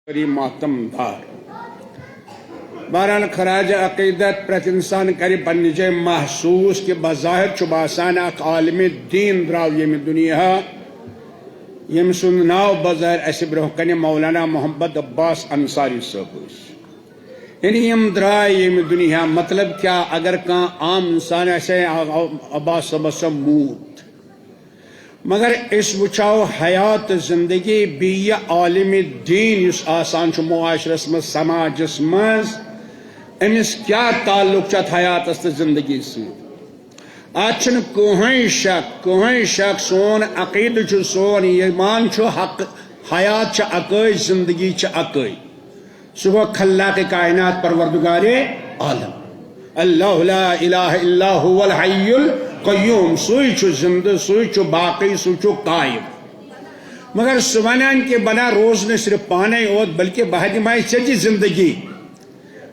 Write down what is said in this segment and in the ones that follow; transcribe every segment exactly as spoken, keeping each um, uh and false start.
ماتم دار۔ بہرحال، خراج عقیدت پرٛٮ۪تھ انسان کرِ پننہِ جایہِ محسوس کہ بظاہر چھُ باسان اکھ عالم دین درٛاو ییٚمہِ دُنیا، ییٚمہِ سُنٛد ناو بظاہر اسہِ برٛونٛہہ کنہِ مولانا محمد عباس انصاری صٲب اوس۔ یعنی یِم درٛاے ییٚمہِ دُنیا، مطلب کیٛاہ؟ اگر کانٛہہ عام انسان آسہِ ہے، آ-، آ-، عباس صٲبس سا موٗد۔ مگر أسۍ وٕچھو حیات زندگی بیٚیہِ عالم دین یُس آسان چھُ معاشرس منٛز، سماجس منٛز، أمِس کیٛاہ تعلق چھُ اتھ حیاتس تہٕ زندگی سۭتۍ؟ اتھ چھُنہٕ کٕہٕنۍ شک، کٕہٕنۍ شک، سون عقیدٕ چھُ، سون ایمان چھُ، حق، حیات چھِ اکٲے، زندگی چھِ اکٲے۔ سُہ گوٚو خلاق کائنات، پروردگار عالم۔ اللہ لا الہ الا هو الحی القیوم، سُے چھُ زندٕ، سُے چھُ باقی، سُہ چھُ قائم۔ مگر سُہ ونان کہ بہٕ نہ روزٕ نہٕ صرف پانے یوت، بلکہ بہٕ دِمے ژےٚ تہِ زندگی۔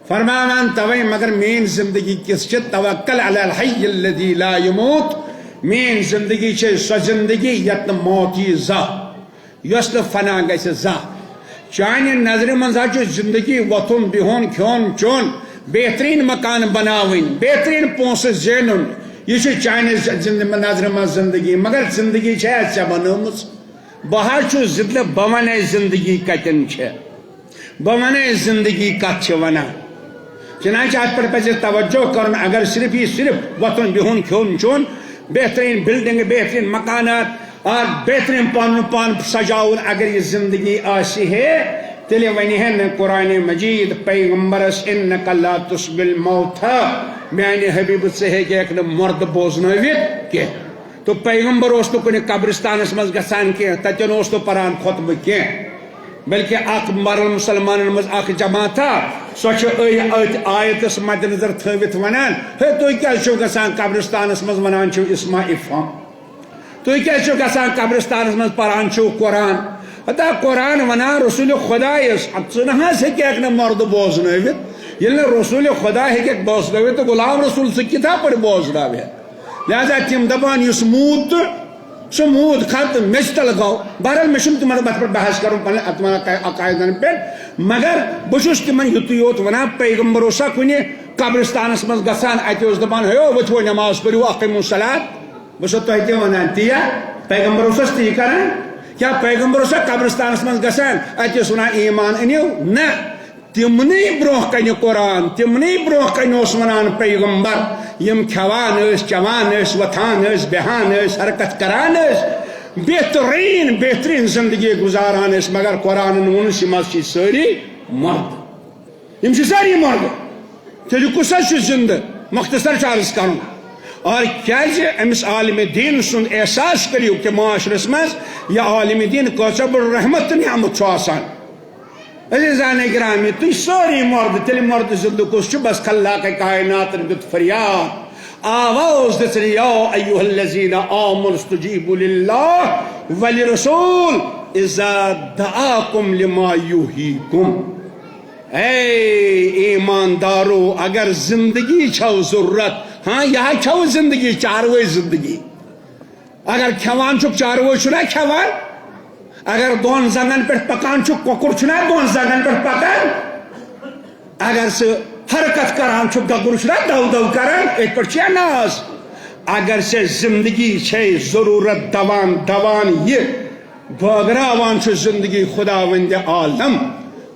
فرماوان توے، مگر میٲنۍ زندگی کِژھ چھِ؟ توکل علی الحی الذی لا یموت۔ میٲنۍ زندگی چھِ سۄ زندگی یتھ نہٕ موت یی زانٛہہ، یۄس نہٕ فنا گژھِ زانٛہہ۔ چانہِ نظرِ منٛز حظ چھُ زندگی وۄتھُن، بِہُن، کھیوٚن، چیوٚن، بہتریٖن مکان بناوٕنۍ، بہتریٖن پونٛسہٕ زینُن۔ یہِ چھُ چانہِ ز-، زند-، نظرِ منٛز زندگی۔ مگر زندگی چھےٚ ژےٚ بنٲومٕژ؟ بہٕ حظ چھُس زندٕ، بہٕ ونے زندگی کتٮ۪ن چھےٚ۔ بہٕ ونے زندگی کتھ چھِ ونان۔ چنانچہ اتھ پٮ۪ٹھ پزِ توجہ کرُن، اگر صرف یہِ صرف وۄتھُن بِہُن کھیوٚن چیوٚن، بہترین بلڈنگ، بہترین مکانات اور بہترین پنُن پان سجاوُن اگر یہِ زندگی آسہِ ہے، تیٚلہِ ونہِ ہے نہٕ قرآن مجید پیغمبرس، "انک لا تسمع الموتى"، میانہِ حبیب، ژٕ ہیٚککھ نہٕ مردٕ بوزنٲوِتھ کینٛہہ۔ تہٕ پیغمبر اوس نہٕ کُنہِ قبرستانس منٛز گژھان کینٛہہ، تتٮ۪ن اوس نہٕ پران خطبہٕ کینٛہہ۔ بلکہ اکھ مرن مسلمانن منٛز اکھ جماعتھا، سۄ چھِ أتھۍ، أتھۍ آیتس مد نظر تھٲوِتھ ونان، "ہے، تُہۍ کیٛازِ چھِو گژھان قبرستانس منٛز، ونان چھِو اسمع افہام؟ تُہۍ کیٛازِ چھِو گژھان قبرستانس منٛز، پران چھِو قرآن؟" ہتا قرآن ونان رسول خدایس، اب ژٕ نہ حظ ہیٚککھ نہٕ مردٕ بوزنٲوِتھ۔ ییٚلہِ نہٕ رسول خدا ہیٚککھ بوزنٲوِتھ، تہٕ غلام رسول ژٕ کِتھا پٲٹھۍ بوزناوکھ؟ لہذا تِم دپان، یُس موٗد تہٕ سُہ موٗد ختم، میٚژِ تل گوٚو۔ بہرحال، مےٚ چھُنہٕ تِمن، بتھ پٮ۪ٹھ بحث کرُن پننہِ، تِمن عقا-، عقایدن پٮ۪ٹھ، مگر بہٕ چھُس تِمن یُتُے یوت ونان، پیغمبر اوسا کُنہِ قبرستانس منٛز گژھان، اتہِ اوس دپان، "ہے، ؤتھِو نماز پٔرِو، اقیموا الصلاۃ"؟ بہٕ چھُسو تۄہہِ تہِ ونان، تی یا پیغمبر اوسا تی کران؟ کیا پیغمبر اوسا قبرستانس منٛز گژھان، اتہِ اوس ونان، "ایمان أنِو"؟ نہ۔ تِمنٕے برونٛہہ کنہِ قرآن، تِمنٕے برونٛہہ کنہِ اوس ونان پیغمبر، یِم کھٮ۪وان ٲسۍ، چٮ۪وان ٲسۍ، وۄتھان ٲسۍ، بیٚہان ٲسۍ، حرکت کران ٲسۍ، بہتریٖن، بہتریٖن زندگی گُزاران ٲسۍ، مگر قرآنن ووٚنُس، یِم حظ چھِ سٲری مردٕ۔ یِم چھِ سٲری مردٕ۔ تیٚلہِ کُس حظ چھُ زندٕ؟ مختصر چھُ عرض کرُن۔ اور کیازِ أمِس عالم دین سُنٛد احساس کٔرِو کہِ معاشرس منٛز یہِ عالم دین کۭژاہ بٔڑ رحمت تہٕ نعمت چھُ آسان۔ عزیزان گرامی، تُہۍ سٲری مردٕ، تیٚلہِ مردٕ زندٕ کُس چھُ؟ بس خلاق کائناتن دیُت فریاد، آواز دِژٕن، یا ایھا الذین آمنوا استجیبوا للہ ولرسول اذا دعاکم لما یحییکم۔ اے ایماندارو، اگر زندگی چھو ضرورت، ہاں، یہ چھو زندگی، چاروٲے زندگی۔ اگر کھٮ۪وان چھُکھ، چاروٲے چھُنا کھٮ۪وان؟ اگر دۄن زنٛگن پٮ۪ٹھ پکان چھُکھ، کۄکُر چھُنا دۄن زنٛگن پٮ۪ٹھ پکان؟ اگر سُہ حرکت کران چھُکھ، گگُر چھُنا دو دو کران؟ أتھۍ پٮ۪ٹھ چھُ یا ناز؟ اگر ژےٚ زندگی چھے ضروٗرت دوان دوان یہِ، بٲگراوان چھُ زندگی خداوندِ عالم۔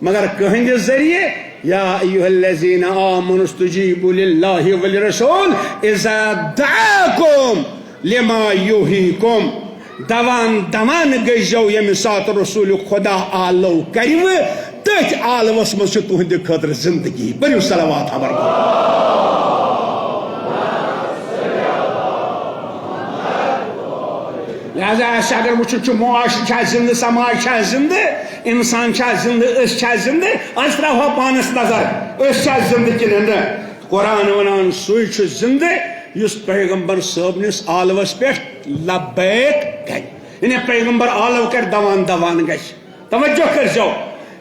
مگر کٕہٕنٛدِ ذٔریعہٕ، یا ایھا الذین آمنوا استجیبوا للہ ولرسول اذا دعاکم لما یحییکم۔ دوان دوان گٔژھۍزیو، ییٚمہِ ساتہٕ رسول خدا آلو کرِوٕ، تٔتھۍ آلوس منٛز چھِ تُہنٛدِ خٲطرٕ زندگی۔ پٔرِو صلوات ہبر۔ لہذا اَسہِ اگر وٕچھُن چھُ، معاشرٕ چھا زندٕ، سماج چھا زندٕ، انسان چھا زندٕ، أسۍ چھا زندٕ، أسۍ ترٛاوہو پانس نظر، أسۍ چھا زندٕ کِنہٕ نہٕ؟ قرآن ونان سُے چھُ زندٕ یُس پیغمبر صٲبنِس آلوس پٮ۪ٹھ لبیک کرِ۔ یعنی پیغمبر آلو کرِ دوان دوان گژھِ۔ توجہ کٔرۍزیو،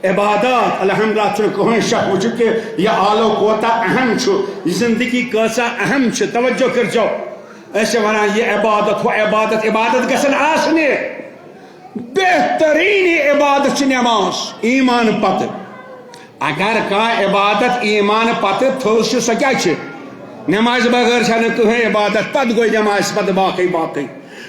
عبادات، الحمدللہ، چھُنہٕ کٕہٕنۍ شک وٕچھِو کہِ یہِ آلو کوتاہ اہم چھُ، یہِ زندگی کۭژاہ اہم چھِ۔ توجہ کٔرۍزیو، أسۍ چھِ وَنان، یہِ عبادت، ہُہ عبادت، عبادت گژھن آسنہِ۔ بہترین عبادت چھِ نماز، ایمان پتہٕ۔ اگر کانٛہہ عبادت ایمان پتہٕ تھٔز چھِ، سۄ کیٛاہ چھِ؟ نماز بغٲر چھنہٕ کٕہٕنۍ عبادت، پتہٕ گوٚو نماز پتہٕ باقٕے باقٕے۔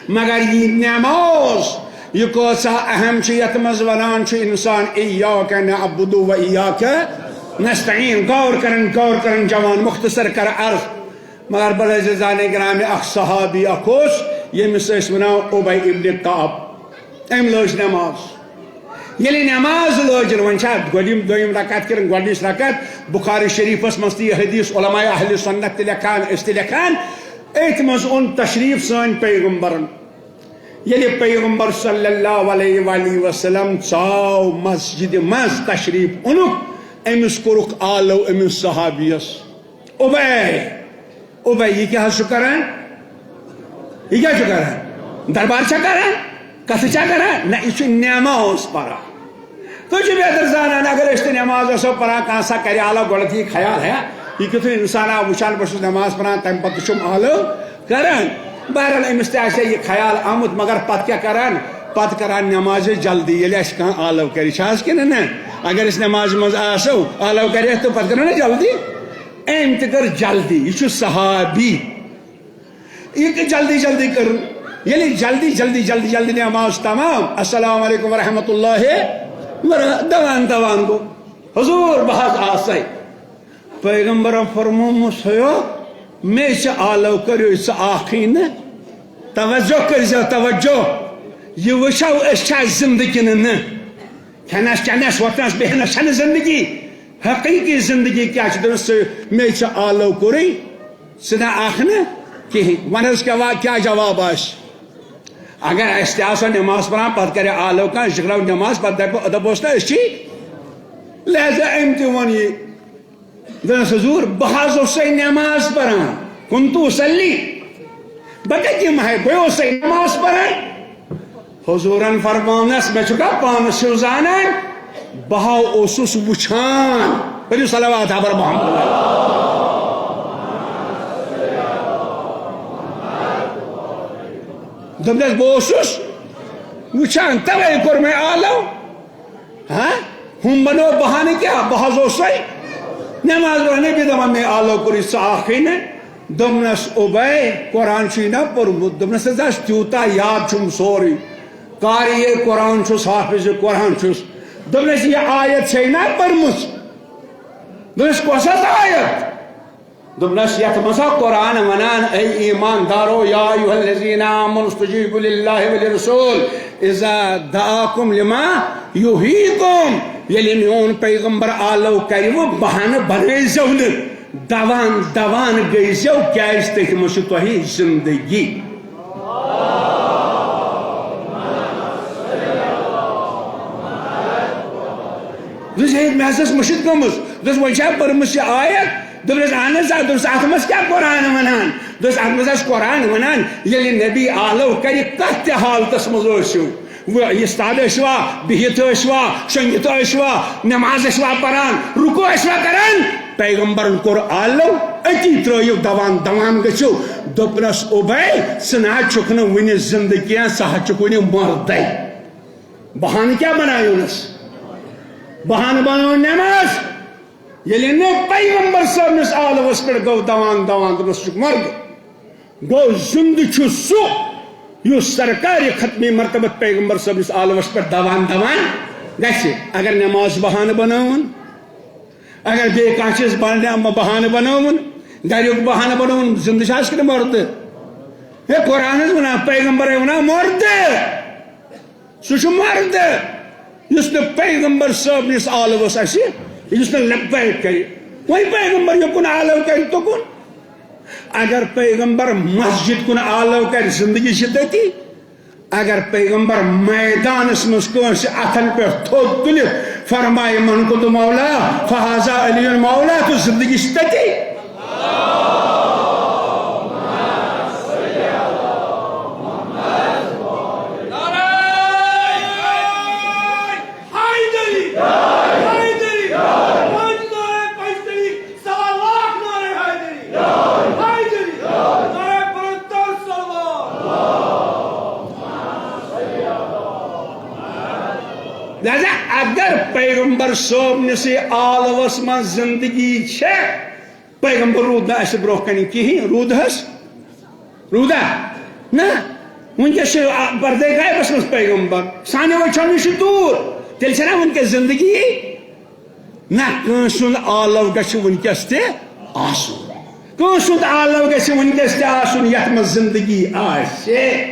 مگر یہِ نماز، یہِ کۭژاہ اہم چھِ، یتھ منٛز ونان چھُ انسان، "ایاک نعبد و ایاک نستعین"۔ غور کرن، غور کرن جوان، مختصر کر عرض۔ مگر بڑے عزیزان گرامی، اکھ صحابی اکھ اوس، ییٚمِس ٲسۍ ونان ابی ابن کعب۔ أمۍ لٲج نماز۔ ییٚلہِ نماز لٲج، وۄنۍ چھا گۄڈٕنِم، دوٚیِم رکعت کِنہٕ گۄڈٕنِچ رکعت؟ بخاری شریفس منٛز تہِ یہِ حدیث، علماء اہل سنت تہِ لیکھان، أسۍ تہِ لیکھان۔ أتھۍ منٛز اوٚن تشریف سٲنۍ پیغمبرن۔ ییٚلہِ پیغمبر صلی اللہ علیہ وآلہ وسلم ژاو مسجد منٛز، تشریف اوٚنُکھ، أمِس کوٚرُکھ آلو أمِس صحابیس۔ ابی، ابی، یہِ کیٛاہ حظ چھُ کران؟ یہِ کیٛاہ چھُ کران؟ دربار چھا کران؟ کتھٕ چھا کران؟ نہ، یہِ چھُ نماز پران۔ تُہۍ چھِو بہتر زانان، اگر أسۍ تہِ نماز آسو پران، کانٛہہ سا کرِ آلو، گۄڈٕ یی خیال، ہے، یہِ کیُتھ اِنسان آو وٕچھان، بہٕ چھُس نماز پران، تَمہِ پتہٕ تہِ چھُم آلو کران۔ بہرحال، أمِس تہِ آسہِ ہے یہِ خیال آمُت، مگر پتہٕ کیٛاہ کران؟ پتہٕ کران نمازِ جلدی، ییٚلہِ اَسہِ کانٛہہ آلو کرِ، چھا حظ کِنہٕ نہ؟ اگر أسۍ نمازِ منٛز آسو، آلو کرِ اَسہِ، تہٕ پتہٕ کرو نہ جلدی۔ أمۍ تہِ کٔر جلدی، یہِ چھُ صحابی۔ یہِ تہِ جلدی جلدی کٔر۔ ییٚلہِ جلدی جلدی جلدی جلدی نماز تمام، السلام علیکم ورحمۃ اللہ ورا-، دوان دوان گوٚو، "حضور، بہٕ حظ آسے۔" پیغمبرن فرمومُت، "ہیو، مے چھِ آلو کٔرِو ژٕ آکھٕے نہٕ۔ توجہ کٔرۍزیو، توجہ۔ یہِ وٕچھو أسۍ چھا زِندٕ کِنہٕ نہٕ۔ کھٮ۪نس چٮ۪نس وۄتھنس بیٚہنس چھنہٕ زندگی۔ حقیقی زندگی کیٛاہ چھِ؟" دوٚپُس، "ژٕ، مے چھِ آلو کوٚرُے، ژٕ نہ اکھ نہٕ کِہیٖنۍ۔" وۄنۍ حظ کیٛاہ وا-، کیٛاہ جواب آسہِ؟ اگر اَسہِ تہِ آسو نماز پران، پتہٕ کرِ آلو کانٛہہ، أسۍ چھِ کران نماز، پتہٕ دپہِ، دپوس نہ أسۍ چھی۔ لہذا أمۍ تہِ ووٚن یہِ۔ دوٚپنس، "حضور، بہٕ حظ اوسے نماز پران، کنت اصلی، بہٕ کتہِ یِمہٕ ہا، بہٕ اوسے نماز پران۔" حضورن فرمونس، "مےٚ چھُکھا پانس ہیوٗ زانان؟ بہٕ ہا اوسُس وٕچھان۔" پٔرِو صلوات حضرت محمد۔ دوٚپنس، "بہٕ اوسُس وٕچھان، توے کوٚر مےٚ آلو۔" ہاں؟ ہُم بنوو بہانہٕ کیٛاہ؟ بہٕ حظ اوسَے نٮ۪ماز پران، نبی دپان، "مے آلو کوٚرُے ژٕ اکھٕے نہ؟" دوٚپنَس، "اوبے، قرآن چھُے نہ پوٚرمُت؟" دوٚپنَس، "ژٕ حظ تیوٗتاہ یاد چھُم سورُے، قاری قرآن چھُس، حافظ قرآن چھُس۔" دوٚپنَس، "یہِ آیت چھے نہ پٔرمٕژ؟" دوٚپنَس، "کۄس حظ آیت؟" دوٚپنَس، یَتھ منٛز ہا قرآن وَنان، "اے ایماندارو، یا ایھا الذین آمنوا استجیبوا للہ وللرسول اذا دعاکم لما یحییکم"، ییٚلہِ میون پیغمبر آلو کَرِ، وۄنۍ بہانہٕ بَنٲیزیو نہٕ، دوان دوان گٔیزیو، کیٛازِ تٔتھۍ منٛز چھِ تۄہہِ زندگی۔ دوٚپُس، "ہے، مےٚ حظ ٲس مٔشِتھ گٔمٕژ۔" دوٚپُس، "وۄنۍ چھا پٔرمٕژ یہِ آیت؟" دوٚپنَس، "اہن حظ آ۔" دوٚپُس، "اَتھ منٛز کیٛاہ قرآن وَنان؟" دوٚپُس، "اَتھ منٛز حظ قرآن وَنان، ییٚلہِ نبی آلو کَرِ، کَتھ تہِ حالتَس منٛز ٲسِو، وۄنۍ ایستاد ٲسِوا، بِہِتھ ٲسِوا، شۄنٛگِتھ ٲسِوا، نماز ٲسِوا پَران، رُکوٗع ٲسِوا کَران، پیغمبرن کوٚر آلو، أتی ترٛٲیِو دوان، دوان گٔژھِو۔" دوٚپنَس، "اوبے، ژٕ نہ حظ چھُکھ نہٕ وُنہِ زِندٕ کینٛہہ، ژٕ حظ چھُکھ وُنہِ مردَے۔" بہانہٕ کیٛاہ بنایونس؟ بہانہٕ بناوُن نماز۔ ییٚلہِ نہٕ پیغمبر صٲبنِس آلوس پٮ۪ٹھ گوٚو دوان دوان، دوٚپنس، "ژٕ چھُکھ مردٕ۔" گوٚو، زِندٕ چھُ سُہ، یُس سرکارِ ختمی مرتبت پیغمبر صٲبنِس آلوس پٮ۪ٹھ دوان دوان گژھِ۔ اگر نماز بہانہٕ بناوُن، اگر بیٚیہِ کانٛہہ چیٖز بہانہٕ بناوُن، گریُک بہانہٕ بناوُن، زِندٕ چھا أسۍ کِنہٕ مردٕ؟ ہے، قرآن حظ ونان، پیغمبر ہے ونان مردٕ۔ سُہ چھُ مرد، یُس نہٕ پیغمبر صٲبنِس آلوس آسہِ، یُس نہٕ لبیک کرِ۔ وۄنۍ پیغمبر یوکُن آلو کرِ، توکُن۔ اگر پیغمبر مسجد کُن آلو کرِ، زندگی چھِ تٔتی۔ اگر پیغمبر میدانس منٛز کٲنٛسہِ اتھن پٮ۪ٹھ تھوٚد تُلِتھ فرمایہِ، "من کنت مولا فہذا علی مولا"، تہٕ زندگی چھِ تٔتی۔ نعرہ حیدری! حیدری! پنچ نعرہ پنچ تری، سوا لاکھ نعرہ حیدری! حیدری! نعرہ بلند تر صلوات! صٲبنِسٕے عالمس منٛز زندگی چھےٚ، پیغمبر روٗد نہٕ اَسہِ برٛونٛہہ کنہِ کِہیٖنۍ، روٗد حظ؟ روٗدا؟ نہ۔ وٕنکیٚس چھِ آ-، پردے غیبس منٛز پیغمبر، سانیو أچھو نِش چھِ دوٗر، تیٚلہِ چھےٚ نہ وٕنکیٚس زندگی؟ نہ، کٲنٛسہِ ہُنٛد آلو گژھِ وٕنکیٚس تہِ آسُن، کٲنٛسہِ ہُنٛد آلو گژھِ وٕنکیٚس تہِ آسُن یتھ منٛز زندگی آسہِ،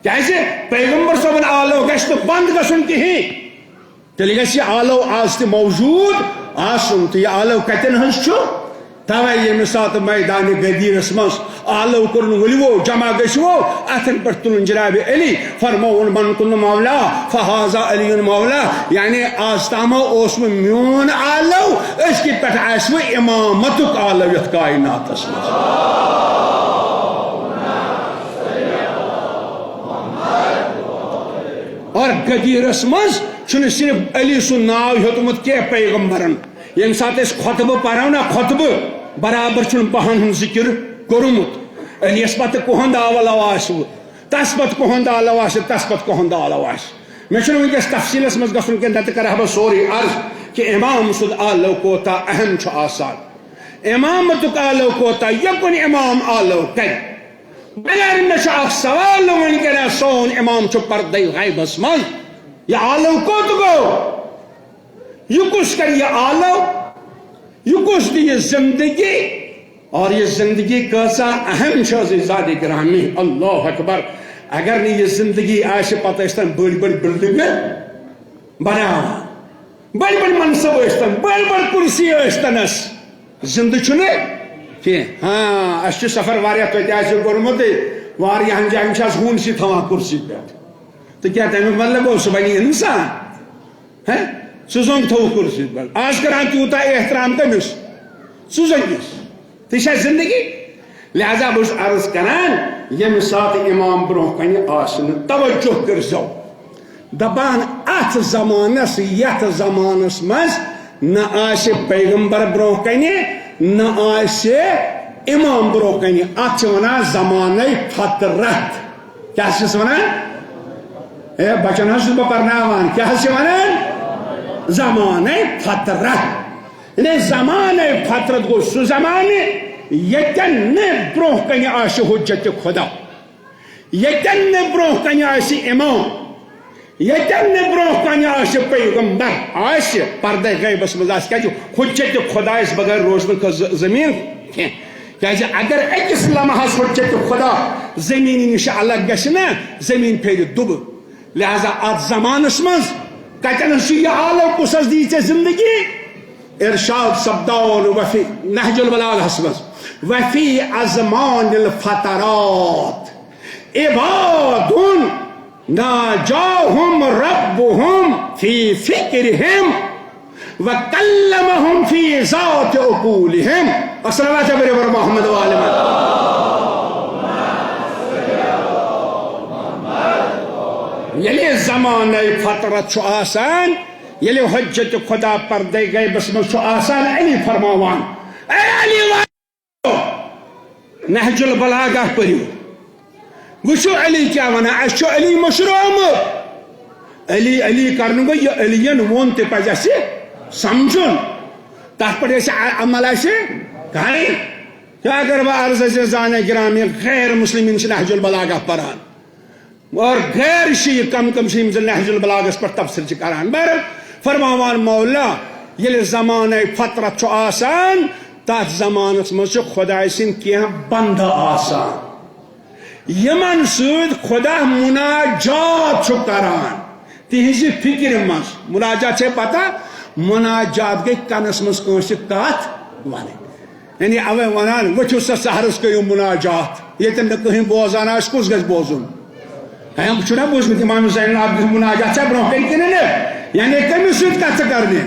کیازِ پیغمبر صٲبُن آلو گژھِ نہٕ بنٛد گژھُن کِہیٖنۍ۔ تیٚلہِ گژھِ یہِ آلو آز تہِ موجود آسُن۔ تہٕ یہِ آلو کتٮ۪ن ہٕنٛز چھُ؟ توے ییٚمہِ ساتہٕ میدانِ غدیٖرس منٛز آلو کوٚرُن، ؤلِو جمع گٔژھِو، اتھن پٮ۪ٹھ تُلُن جناب علی، فرمووُن، "من کن مولا فہذا علی مولا"، یعنی آز تامو اوس وۄنۍ میون آلو، أزکہِ پٮ۪ٹھ آسہِ وۄنۍ امامتُک آلو یتھ کائناتس منٛز۔ اور غدیرس منٛز چھُنہٕ صرف علی سُنٛد ناو ہیوٚتمُت کینٛہہ پیغمبرن۔ ییٚمہِ ساتہٕ أسۍ خطبہٕ پرو نا، خطبہٕ برابر چھُنہٕ بہن ہُنٛد ذکر کوٚرمُت۔ علیس پتہٕ کُہُنٛد آو علاوٕ آسہِ وٕ، تس پتہٕ کُہُنٛد آو علاوٕ آسہِ، تس پتہٕ کُہُنٛد آو علاوٕ آسہِ۔ مےٚ چھُنہٕ وٕنکیٚس تفصیٖلس منٛز گژھُن کینٛہہ، نتہٕ کرٕ ہا بہٕ سورُے عرض کہِ امام سُنٛد آلو کوتاہ اہم چھُ آسان، امامتُک آلو کوتاہ، یوٚکُن امام آلو کرِ۔ مگر مےٚ چھُ اکھ سوال وٕنکیٚنس، سون امام چھُ پردے غیبس منٛز، یہِ آلو کوٚت گوٚو؟ یہِ کُس کرِ یہِ آلو؟ یہِ کُس دِیہِ زندگی؟ اور یہِ زندگی کۭژاہ اہم چھِ، عزیزانِ گرامی، اللہ اکبر۔ اگر نہٕ یہِ زندگی آسہِ، پتہٕ ٲسۍ تن بٔڑۍ بٔڑۍ بلڈنگہٕ بناوان، بٔڑۍ بٔڑۍ منصب ٲسۍ تن، بٔڑۍ بٔڑۍ کرسی ٲسۍ تنس، زندٕ چھُنہٕ کینٛہہ۔ ہاں، اَسہِ چھُ سفر واریاہ توتہِ آسہِ کوٚرمُت، واریاہن جاین چھِ آز ہوٗنۍ سٕے تھاوان کرسی پٮ۪ٹھ۔ تہٕ کیٛاہ تَمیُک مطلب گوٚو سُہ بنہِ اِنسان؟ ہے، سُہ زوٚنگ تھوٚوُکھ کرسی پٮ۪ٹھ۔ آز کران تیوٗتاہ احترام کٔمِس؟ سُہ زوٚنگِس۔ تہِ چھا زندگی؟ لہذا بہٕ چھُس عرض کران، ییٚمہِ ساتہٕ امام برونٛہہ کنہِ آسہِ نہٕ، توجہ کٔرۍزیو۔ دپان، اتھ زمانس، یتھ زمانس منٛز نہ آسہِ پیغمبر برونٛہہ کنہِ، نہ آسہِ امام برونٛہہ کنہِ۔ اتھ چھِ ونان زمانَے فطرت۔ کیٛاہ چھِس ونان؟ اے بچن حظ چھُس بہٕ پرناوان۔ کیٛاہ حظ چھِ ونان؟ زمانَے فطرت۔ یعنی زمانَے فطرت گوٚو سُہ زمانہٕ ییٚتٮ۪ن نہٕ برونٛہہ کنہِ آسہِ حجت خدا، ییٚتٮ۪ن نہٕ برونٛہہ کنہِ آسہِ امام، ییٚتٮ۪ن نہٕ برونٛہہ کنہِ آسہِ پیغمبر، آسہِ پردے غیبس منٛز آسہِ، کیٛازِ حجت خدایس بغٲر روزِ نہٕ کانٛہہ ز-، زمیٖن کینٛہہ۔ کیٛازِ اگر أکِس لمحس حجت خدا زمیٖنہِ نِش الگ گژھِ نا، زمیٖن پھیرِ دُبہٕ۔ لہذا اتھ زمانس منٛز کتٮ۪ن چھُ یہِ آلو، کُس حظ دی ژےٚ زندگی؟ ارشاد سپداوُن وفی نہج البلاغہس منٛز، وفی ازمان الفترات عباد ناجاهم ربهم في فکرهم وکلمهم في ذات عقولهم۔ الصلوات برابر محمد وآل محمد۔ ییٚلہِ زمانَے فطرت چھُ آسان، ییٚلہِ حجت خدا پردے غیبس منٛز چھُ آسان، علی فرماوان، اے علی، نہج البلاغہ پٔرِو۔ وٕچھِو علی کیٛاہ وَنان، اَسہِ چھُ علی مٔشرٲومٕژ۔ علی، علی کرنہٕ گوٚو، یہِ علیَن ووٚن تہِ پَزِ اَسہِ سَمجھُن۔ تَتھ پٮ۪ٹھ گژھِ ع-، عمل اَسہِ کَرٕنۍ۔ تہٕ اگر بہٕ عرض، عزیزانِ گرامی، غیر مسلمین چھِ نہج البلاغہ پَران۔ اور غیر شیعہ کم کم چھِ یِم زن نہج البلاغس پٮ۪ٹھ تبصرٕ چھِ کران۔ بہرحال فرماوان مولا، ییٚلہِ زمانَے فطرت چھُ آسان، تتھ زمانس منٛز چھِ خدایہِ سٕنٛدۍ کینٛہہ بندٕ آسان، یِمن سۭتۍ خدا مناجات چھُ کران۔ تِہنٛزِ فکرِ منٛز، مناجات چھے پتہ، مناجات گٔے کنس منٛز کٲنٛسہِ کتھ ونٕنۍ۔ یعنی اوے ونان، ؤتھِو سا سحرس کٔرِو مناجات۔ ییٚتٮ۪ن نہٕ کٕہٕنۍ بوزان آسہِ، کُس گژھِ بوزُن؟ ہے، چھُنہ بوٗزمُت امام زین العابدین مناجات چھا برونٛہہ کنہِ کِنہٕ نہٕ؟ یعنی کٔمِس سۭتۍ کتھ کرنہِ؟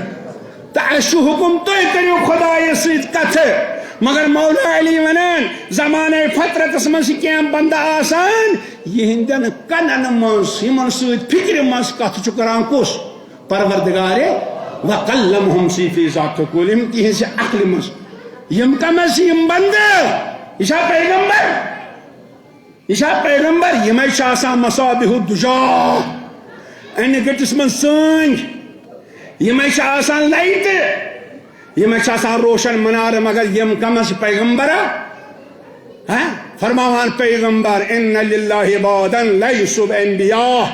تہٕ اَسہِ چھُ حُکُم، تُہۍ کٔرِو خۄدایَس سۭتۍ کتھٕ۔ مگر مولا علی ونان، زمانَے فطرتس منٛز چھِ کینٛہہ بندٕ آسان، یِہنٛدٮ۪ن کنن منٛز، یِمن سۭتۍ فکرِ منٛز کتھ چھُ کران کُس؟ پروردگار، وکلمہم فی ذات عقولہم، تِہنٛزِ عقلہِ منٛز۔ یِم کم حظ چھِ یِم بندٕ؟ یہِ چھا پیغمبر؟ یہِ چھا پیغمبر؟ یِمے چھِ آسان مصابیح الدجا، انہِ گٔٹِس منٛز ژٲنٛگۍ۔ یِمے چھِ آسان لایٹہٕ، یِمے چھِ آسان روشن منارٕ، مگر یِم کم چھِ پیغمبر؟ ہاں؟ فرماوان پیغمبر، "ان للہ عبادا لیسوا بانبیاء۔"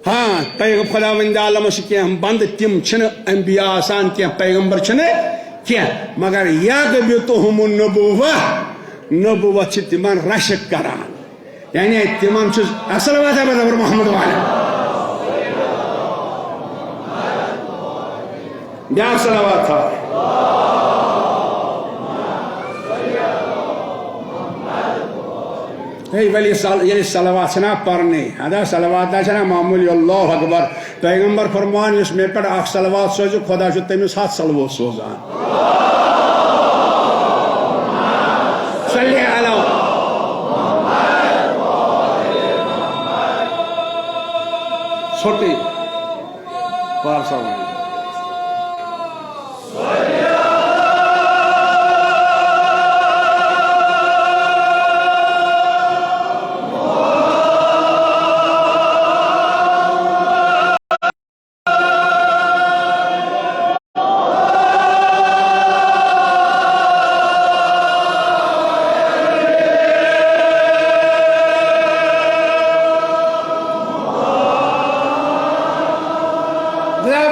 ہاں، پیغم-، خداوند عالمس چھِ کینٛہہ بندٕ، تِم چھِنہٕ انبیاء آسان کینٛہہ، پیغمبر چھِنہٕ کینٛہہ، مگر یغبطہم النبوہ، نبوت چھِ تِمن رشک کران۔ یعنی تِمن چھُ اصل وتہ بدبر محمد والے۔ بیاکھ صلوات تھاو۔ ہے، ولی صل-، ییٚلہِ صلوات چھِنہ پرنٕے، ادا صلوات نہ چھِنہ معمولی، اللہ اکبر۔ پیغمبر فرمان، یُس مےٚ پٮ۪ٹھ اکھ صلوات سوزِ، خدا چھُ تٔمِس ہتھ صلوات سوزان۔ صلی علی۔ ژھوٚٹٕے۔ پارسا وَنان۔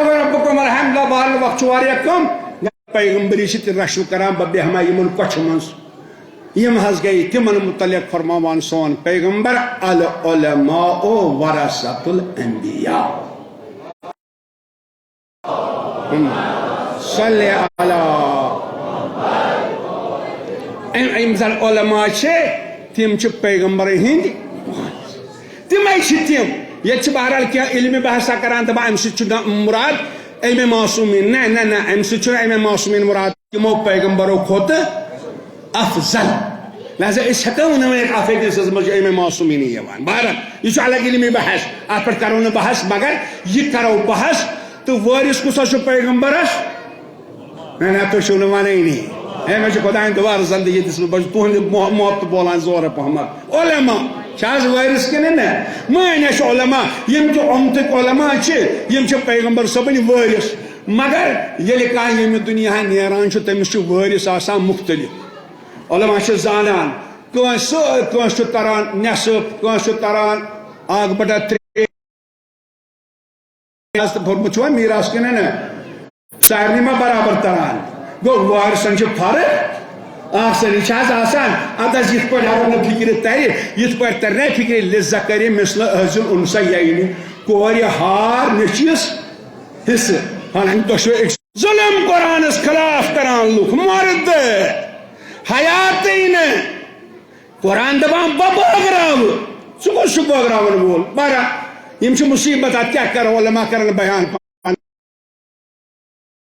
ربکم الحمد، بہرحال وقت چھُ واریاہ کم۔ پیغمبری چھِ تہِ رشو کران، بہٕ بیٚہمہٕ یِمن کۄچھِ منٛز۔ یِم حظ گٔے تِمن متعلق فرماوان سون پیغمبر، "العلماء ورثۃ الانبیاء۔" صلی علی۔ یِم، یِم زن علماء چھِ، تِم چھِ پیغمبرن ہٕنٛدۍ۔ تِمے چھِ تِم۔ ییٚتہِ چھِ بہرحال کینٛہہ علمِ بحثہ کران، دپان، امہِ سۭتۍ چھُ نہ مراد امہِ معصومین۔ نہ، نہ، نہ، امہِ سۭتۍ چھُنہٕ امہِ معصومین مراد۔ تِمو پیغمبرو کھۄتہٕ افضل۔ لہذا أسۍ ہٮ۪کو نہٕ ؤنِتھ، اتھ حدیثس منٛز چھُ امہِ معصومین یِوان۔ بہرحال، یہِ چھُ الگ علمی بحث، اتھ پٮ۪ٹھ کرو نہٕ بحث، مگر یہِ کرو بحث۔ تہٕ وٲرث کُس حظ چھُ پیغمبرس؟ نہ، نہ، تُہۍ چھِو نہٕ ونٲنی۔ ہے، مےٚ چھُ خۄدایَن دوبارٕ زندگی دِژمٕژ، بہٕ چھُس تُہُنٛدِ مح-، محبتہٕ بولان زورٕ پہمتھ۔ علماء چھِ حظ وٲرث کِنہٕ نہ؟ مٲنۍ اَسہِ علماء، یِم تہِ اُمتٕکۍ علماء چھِ، یِم چھِ پیغمبر صٲبٕنۍ وٲرث۔ مگر ییٚلہِ کانٛہہ ییٚمہِ دُنیا نیران چھُ، تٔمِس چھُ وٲرِث آسان مُختٔلِف۔ علماء چھِ زانان، کٲنٛسہِ سۭتۍ، کٲنٛسہِ چھُ تران نٮ۪صٕف، کٲنٛسہِ چھُ تران اکھ بٹہ ترٛےٚ۔ تہٕ پوٚرمُت چھُوا میٖراث کِنہٕ نہ؟ سارنٕے ما برابر تران؟ گوٚو وارثن چھِ فرق۔ آسٲنی چھِ حظ آسان۔ اَتھ حظ یِتھ پٲٹھۍ اگر نہٕ فِکرِ ترِ، یِتھ پٲٹھۍ ترِ نہ فِکرِ، لِلذَّکَرِ مِثْلُ حَظِّ الْأُنْثَیَینِ۔ کورِ ہار نیٚچوِس حصہٕ۔ حالانکہ دۄشوے أکۍ ظلم قرآنس خلاف کران لُکھ، مرد حیاتٕے نہٕ۔ قرآن دپان، "بہٕ بٲگراوٕ۔" ژٕ کُس چھُ بٲگراون وول؟ بہرحال، یِم چھِ مصیبت، اتھ کیٛاہ کرو، علماء کرن بیان۔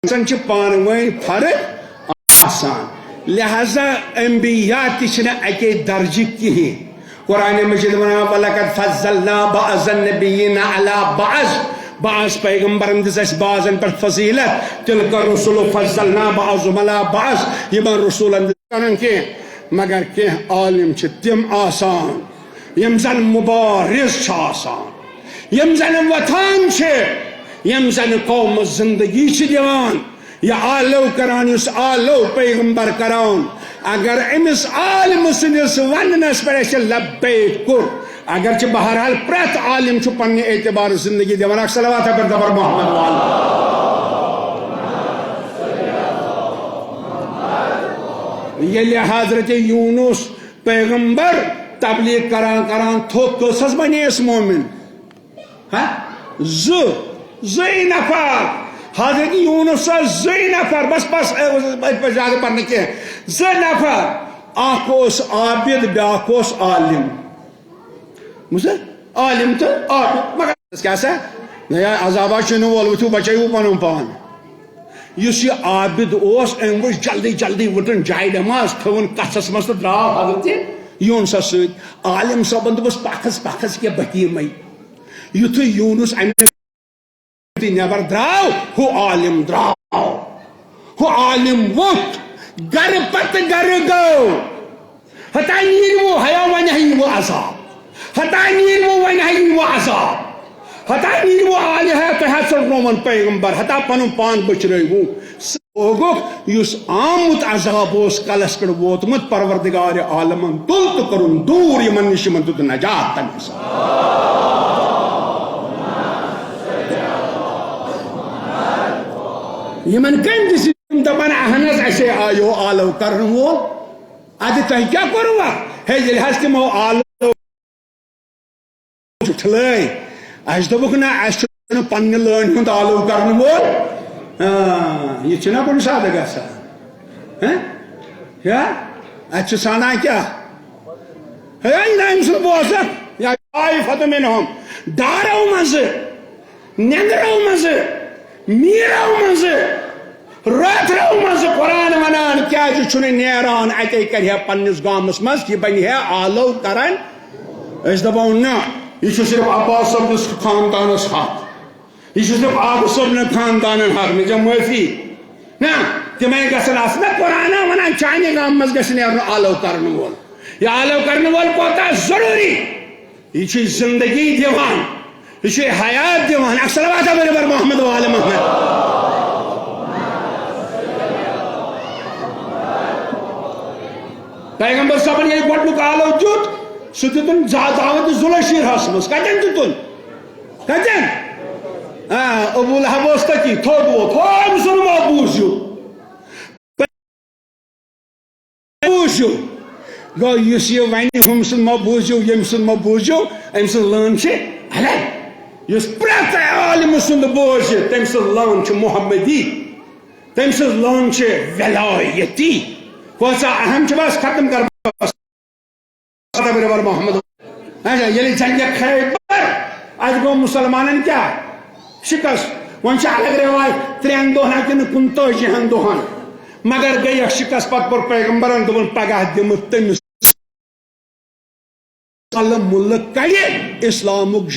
انسان چھِ پانہٕ ؤنۍ فرق آسان، لہذا انبیاء تہِ چھِنہٕ اکے درجہٕ کِہیٖنۍ۔ قرآن مجید ونان، "وَلَقَدْ فَضَّلْنَا بَعْضَ النَّبِيِّينَ عَلَىٰ بَعْضٍ۔" بعض پیغمبرن دِژ اَسہِ بعضن پٮ۪ٹھ فضیلت۔ "تِلْکَ الرُّسُلُ فَضَّلْنَا بَعْضَهُمْ عَلَىٰ بَعْضٍ۔" یِمن رسولن دِژ کران کینٛہہ، مگر کینٛہہ عالم چھِ تِم آسان، یِم زن مبارز چھِ آسان، یِم زن وۄتھان چھِ، یِم زن قومس زندگی چھِ دِوان۔ یہِ آلو کران، یُس آلو پیغمبر کران، اگر أمِس عالمہٕ سٕنٛدِس وننس پٮ۪ٹھ اَسہِ لبیک کوٚر، اگرچہِ بہرحال پرٛٮ۪تھ عالم چھُ پننہِ اعتبار زندگی دِوان، اکھ صلوات پٮ۪ٹھ دپر محمد وال۔ ییٚلہِ حضرت یونس پیغمبر تبلیغ کران کران تھوٚد، کٔژ حظ بنے اَسہِ مومن؟ ہا؟ زٕ، زٕے نفر۔ حضرت یونس ٲسۍ زٕے نفر، بس، بس، اے، أتھۍ پٮ۪ٹھ زیادٕ پرنہٕ کینٛہہ۔ زٕ نفر، اکھ اوس عابد، بیٛاکھ اوس عالم۔ بوٗزتھا؟ عالم تہٕ عابد۔ مگر کیٛاہ سا؟ نہ یا عذابا چھُنہٕ وول، وٕچھِو، بچٲیِو پنُن پان۔ یُس یہِ عابد اوس، أمۍ وٕچھ جلدی جلدی وٕٹُن جاے نماز، تھٲوٕن کَژھَس منٛز تہٕ درٛاو حضرت یوٗنسَس سۭتۍ۔ عالم صٲبَن دوٚپُس، "پَکھ حظ، پَکھ حظ، کینٛہہ بٔکی مَے۔" یُتھُے یوٗنس اَمہِ نٮ۪بر درٛاو، ہُہ عالم درٛاو۔ ہُہ عالم ووٚتھ، گرٕ پتہٕ گرٕ گوٚو۔ ہتا نیٖرِوٕ، ہیا وۄنۍ ہا یِیٖوٕ عذاب۔ ہتا نیٖرِوٕ، وۄنۍ ہا یِیٖوٕ عذاب۔ ہتا نیٖرِو آلہِ ہا، تۄہہِ ہا ژٔٹنومَن پیغمبر، ہتا پَنُن پان بٔچرٲوِو۔ سُہ اوگُکھ یُس آمُت عذاب اوس کَلَس پٮ۪ٹھ ووتمُت، پروردگار عالمَن تُل تہٕ کوٚرُن دوٗر یِمَن نِش، یِمَن دیُت نجات تَمہِ ساتہٕ۔ یِمَن کٔمۍ دِژ یِم دَپان، اَہَن حظ، اَسے آیو آلو کَرَن وول؟ اَدٕ تۄہہِ کیٛاہ کوٚروٕ؟ ہے، ییٚلہِ حظ تِمو آلو چھُ ٹھلٲے۔ اَسہِ دوٚپُکھ، نہ، اَسہِ چھُنہٕ پننہِ لٲنہِ ہُنٛد آلو کرنہٕ وول۔ آ، یہِ چھُنہ کُنہِ ساتہٕ گژھان۔ ہہ؟ کیٛاہ؟ اَتہِ چھُ سَنان کیٛاہ؟ ہے، نہ، أمۍ سُنٛد بوزکھ۔ یا طائفة منهم، ڈارو منٛزٕ، نیٚنٛدرو منٛزٕ، میٖرو منٛزٕ، رٲتھرو منٛزٕ قرآن ونان، کیازِ چھُنہٕ نیران؟ اتے کرِ ہے پننِس گامس منٛز، یہِ بنہِ ہے آلو کران۔ أسۍ دپو نہ، یہِ چھُ صرف عباس صٲبنِس خاندانس حق، یہِ چھُ صرف عابد صٲبنہِ خاندانن حق، مےٚ چھےٚ معٲفی۔ نہ، تِمے گژھن آسٕنۍ۔ نہ، قرآنا ونان، چانہِ گامہٕ منٛز گژھِ نیرُن آلو کرن وول۔ یہِ آلو کرن وول کوتاہ ضروٗری۔ یہِ چھُے زندگی دِوان، یہِ چھُے حیات دِوان۔ اکھ صلوات پٔرِو بر محمد و آل محمد۔ پیغمبر صٲبن ییٚلہِ گۄڈٕنیُک آلو دیُت، سُہ دیُتُن زا-، دعوت ذوالشیرہس منٛز۔ کتٮ۪ن دیُتُن؟ کتٮ۪ن؟ آ، ابو لہب اوس تٔتی، تھوٚد ووت۔ ہو، أمۍ سُنٛد ما بوٗزِو؟ بوٗزِو، گوٚو یُس یہِ وَنہِ، ہُم سُنٛد مہ بوٗزِو، ییٚمۍ سُنٛد مہ بوٗزِو، أمۍ سٕنٛز لٲن چھِ الگ۔ یُس پرٛٮ۪تھ عالمہٕ سُنٛد بوزِ، تٔمۍ سٕنٛز لٲن چھِ محمدی، تٔمۍ سٕنٛز لٲن چھِ ولایتی۔ کۭژاہ اہم چھِ، بس ختم کر بس۔ محمد۔ اچھا، ییٚلہِ جنگِ خیبر، اَتہِ گوٚو مُسلمانن کیٛاہ؟ شکست۔ وۄنۍ چھِ الگ رٮ۪وایت، ترٛٮ۪ن دۄہن ہا کِنہٕ کُنتٲجی ہن دۄہن۔ مگر گٔیَکھ شکست، پتہٕ پوٚر پیغمبرن، دوٚپُن، پگاہ دِمہٕ تٔمِس مُلک کڑِ اسلامُک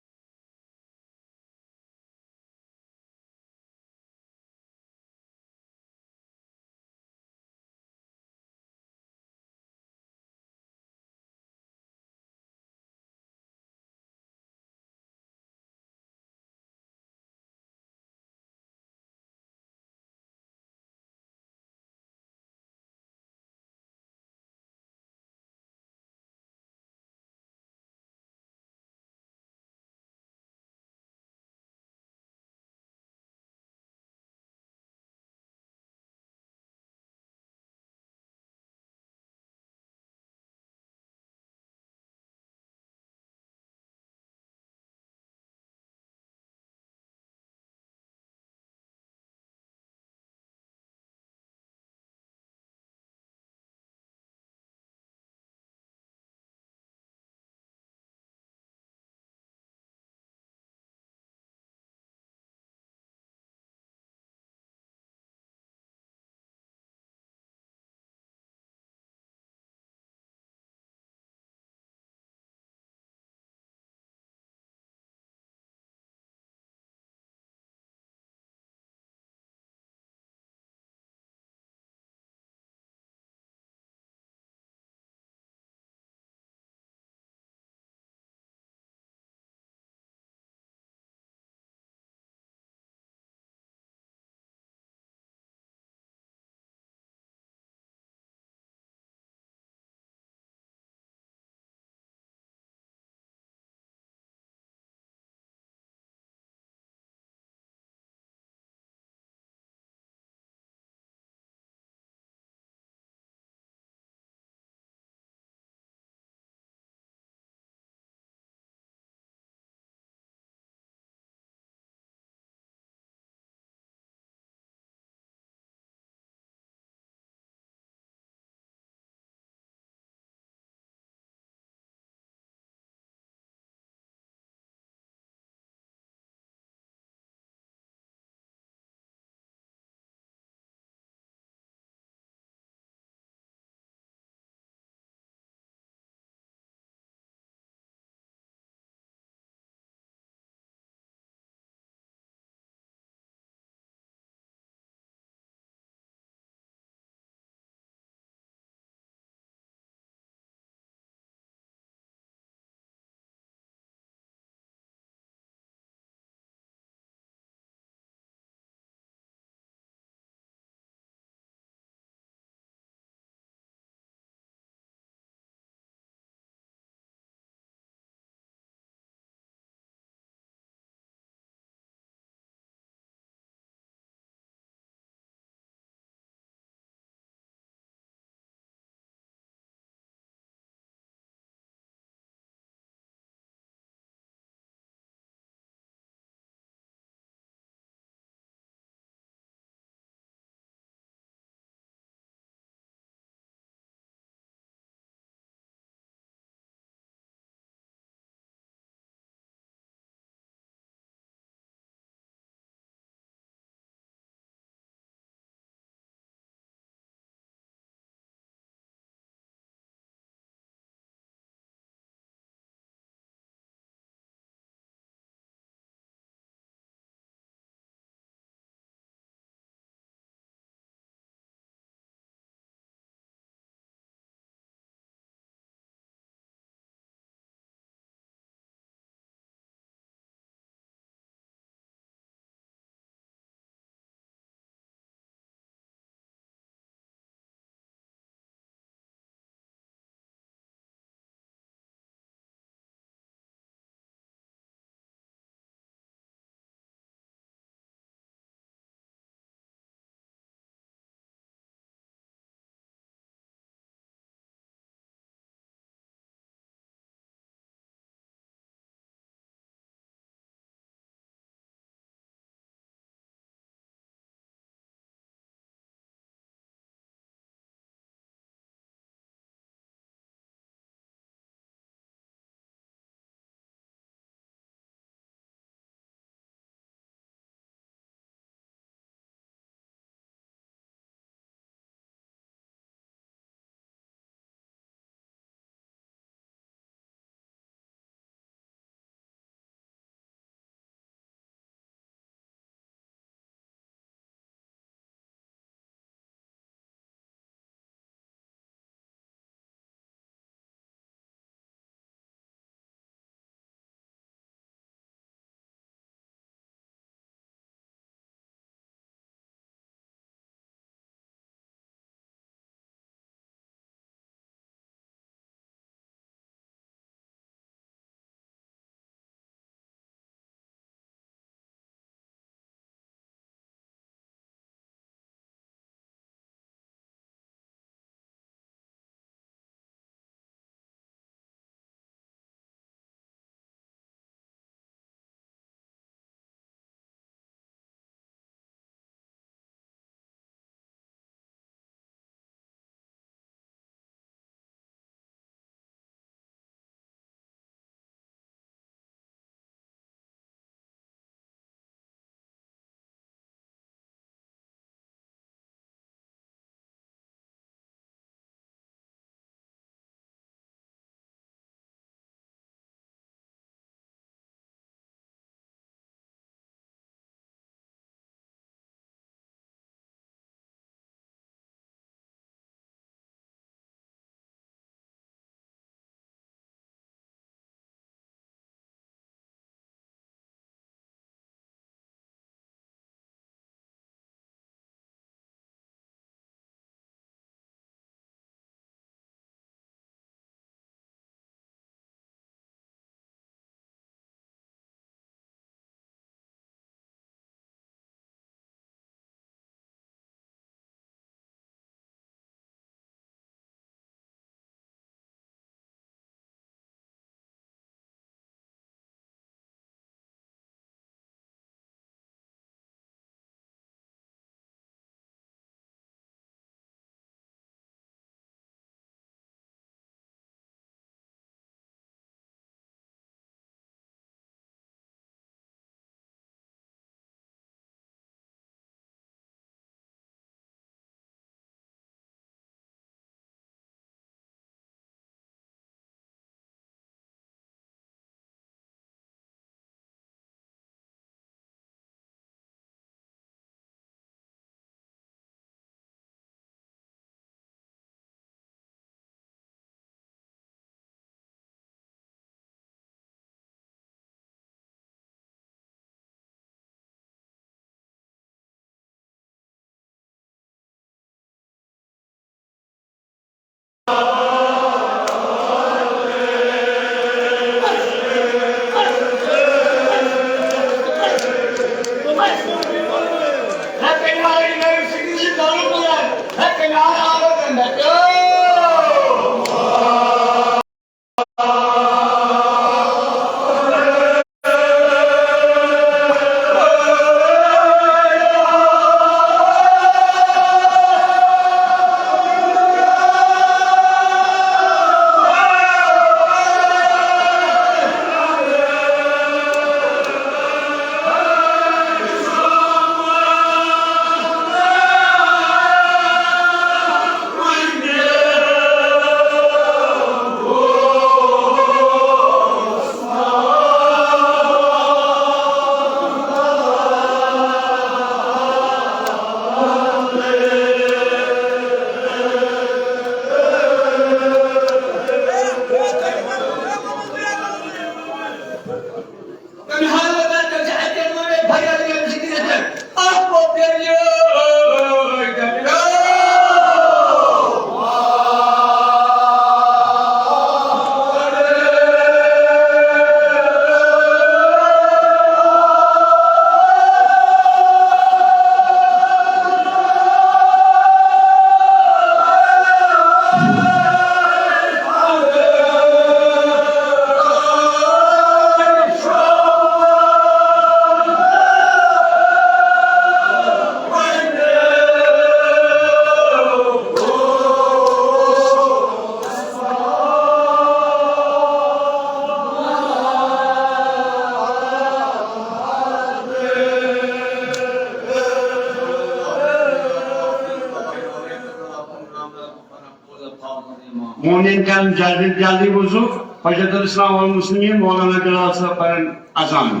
مومن کرن جلدی جلدی وضو، حجت الاسلام والمسلمین مولانا بلال صاحب پرن اذان۔